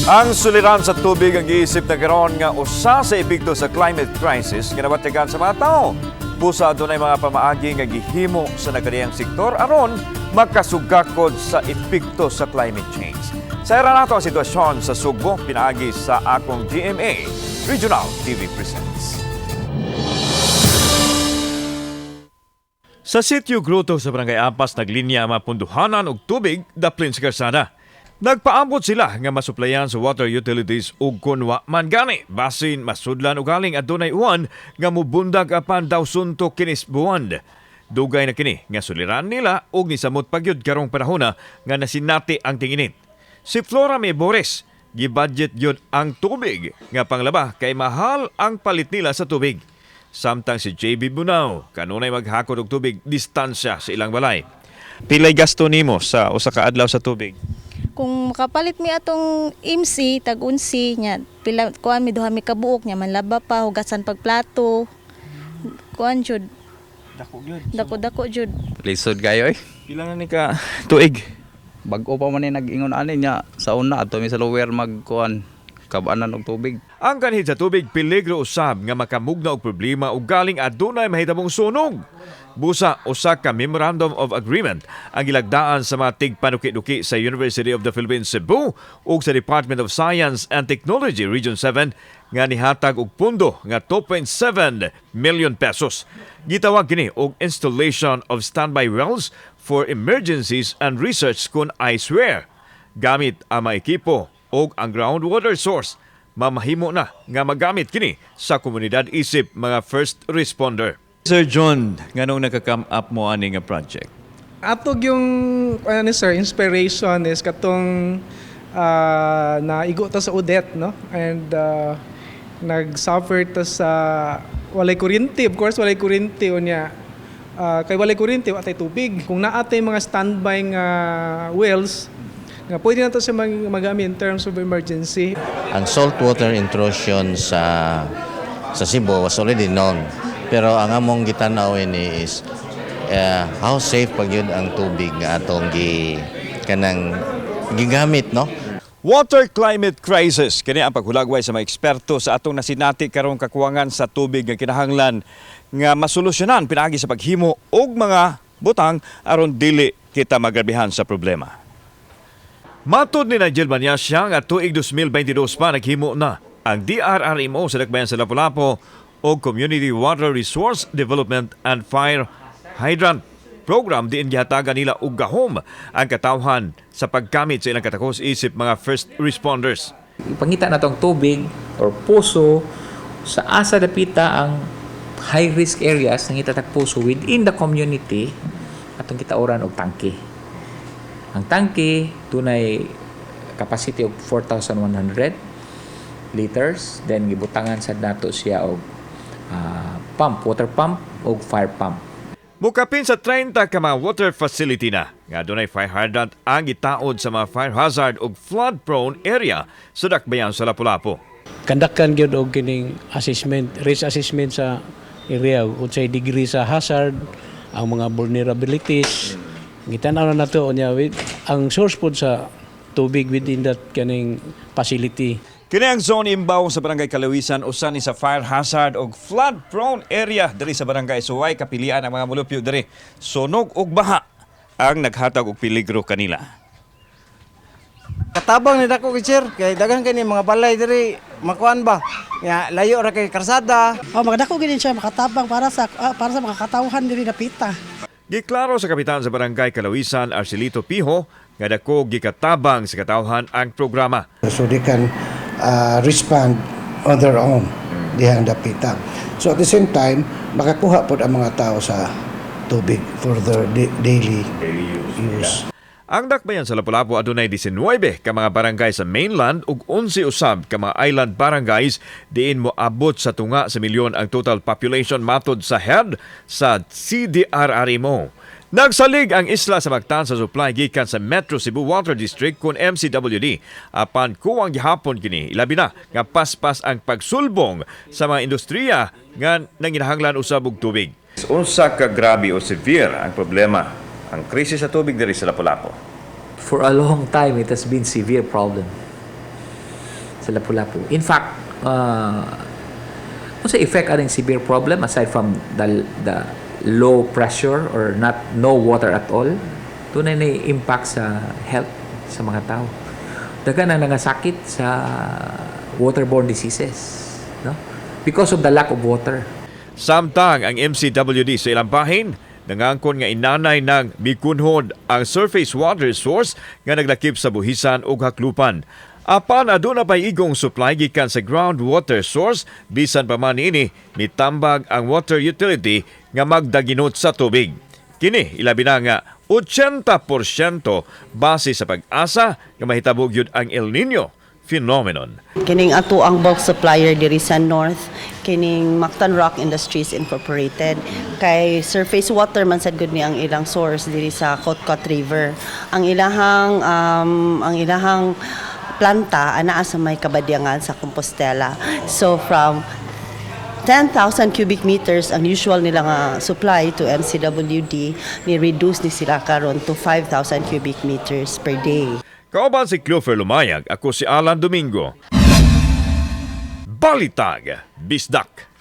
Ang suliran sa tubig ang giisip na karon nga usa sa epekto sa climate crisis nga nabatyagan sa mga tao. Busa adunay mga pamaagi nga gihimo sa nagkaniyang sektor aron makasugakod sa epekto sa climate change. Sa nato ang sitwasyon sa Sugbo pinaagi sa akong GMA Regional TV Presents. Sa Sitio Gruto sa Barangay Apas, naglinya ang mga punduhanan og tubig daplin sa karsada. Nagpaambot sila nga masuplayan sa water utilities ug kunwa man gani basin masudlan og galing adunay uwan nga mubundag apan daw suntok kinis buwan. Dugay na kini nga suliran nila ug nisamot pagyud karong panahona nga nasinati ang tinginit. Si Flora May Bores, gibudget yun ang tubig nga panglaba kay mahal ang palit nila sa tubig. Samtang si JB Bunao, kanunay maghakot og tubig distansya sa ilang balay. Pilay gasto nimo sa usa ka adlaw sa tubig? Kung makapalit mi atong MC tag 11 nya, pila kuan mi, duha mi kabuok nya, manlaba pa, hugasan pagplato, kuan jud. Dako gyud. Dako dako jud. Lisod kayo eh. Pila na ni ka tuig? Bag-o pa man ni nag-ingon ani niya sa una ato mi sa lower magkuan kabanan og tubig. Ang kanhid sa tubig peligro usab nga makamugna og problema ug galing adunay mahitabong sunog. Busa usa ka Memorandum of Agreement ang gilagdaan sa mga tigpanuki-duki sa University of the Philippines Cebu ug sa Department of Science and Technology Region 7 nga nihatag og pundo nga 2.7 million pesos. Gitawag kini og installation of standby wells for emergencies and research kun I swear. Gamit ang mga ekipo og ang groundwater source, mamahimo na nga magamit kini sa komunidad isip mga first responder. Sir John, nganong nagka-come up mo ani nga project? Atog yung ano, sir, inspiration is katong naigo ta sa Odette, no, and nag-suffer ta sa walay kuryente. Of course, walay kuryente. Unya kay walay kuryente, wa tay tubig. Kung naa tay mga standby nga wells nga pwede na to siya magamit in terms of emergency. Ang saltwater intrusion sa Cebu was already known. Pero ang among gitan-aw ini is how safe pag yun ang tubig nga atong gi kanang gigamit, no? Water climate crisis kini ang paghulagway sa mga eksperto sa atong nasinati karong kakuwangan sa tubig nga kinahanglan nga masolusyonan pinaagi sa paghimo og mga butang aron dili kita magrabihan sa problema. Matod ni Nigel Manyasya nga tuig 2022 pa naghimo na ang DRRMO sa Dakbayan sa Lapu-Lapu og Community Water Resource Development and Fire Hydrant Program diin gihatagan nila og gahom ang katawhan sa paggamit sa ilang katakos isip mga first responders. Ipangita na tong tubig or puso sa asa dapita ang high risk areas. Nangita tag puso within the community, atong gitaoran og tangke. Ang tangke dunay capacity of 4,100 liters, then gibutangan sad nato siya og pump, water pump og fire pump. Mukapin sa 30 ka mga water facility na nga dunay fire hydrant ang gitaod sa mga fire hazard ug flood prone area sa dakbayan sa Lapu-Lapu. Kandakan gyud og kining assessment, risk assessment sa area, unsay degree sa hazard, ang mga vulnerabilities. Gitan-aw na nato unya with ang source pod sa tubig within that kaning facility. Kini ang zone imbaw sa Barangay Kalawisan, usa ni sa fire hazard ug flood prone area diri sa Barangay Suway. Kapilian ang mga mulupyo diri. Sunog ug baha ang naghatag og peligro kanila. Katabang ni dako kay sir, kay daghan kini mga balay diri makuan ba. Ya layo ra kay karsada. Oh, magdako gid siya makatabang para sa mga katawhan diri dapita. Giklaro sa kapitan sa Barangay Kalawisan, Arcelito Piho, nga dako gikatabang sa katawhan ang programa. So they can respond on their own dihang dapita. So at the same time, makakuha pod ang mga tao sa tubig for their daily use. Ang dakbayan sa Lapu-Lapu adunay 19 ka mga barangay sa mainland ug 11 usab ka mga island barangays diin moabot sa tunga sa milyon ang total population matod sa head sa CDRRMO. Nagsalig ang isla sa Mactan sa supply gikan sa Metro Cebu Water District kun MCWD, apan kuwang gihapon kini, ilabi na nga paspas ang pagsulbong sa mga industriya nga nanginahanglan usab og tubig. Unsa ka grabe o severe ang problema, ang krisis sa tubig diri sa Lapu-Lapu? For a long time, it has been severe problem. Sa Lapu-Lapu. In fact, unsa effect aning severe problem aside from the low pressure or not no water at all, dunay na impact sa health sa mga tao. Daghan ang nangasakit sa waterborne diseases, no? Because of the lack of water. Samtang ang MCWD sa ilang bahin, nangangkon nga inanay ng mikunhod ang surface water source nga naglakip sa Buhisan ug Jaclupan. Apan aduna pay igong supply gikan sa groundwater source, bisan pa man ini mitambag ang water utility nga magdaginot sa tubig. Kini ilabi na nga 80% base sa PAGASA nga mahitabo gyud ang El Nino phenomenon. Kining ato ang bulk supplier diri sa North, kining Mactan Rock Industries Incorporated. Kay surface water man sad gud ni ang ilang source diri sa Cotcot River. Ang ilahang planta anaa sa may Cabadiangan sa Compostela. So from 10,000 cubic meters ang usual nila nga supply to MCWD, ni reduce ni sila karon to 5,000 cubic meters per day. Kauban si Clover Lumayag, ako si Alan Domingo. Balitag, Bisdak.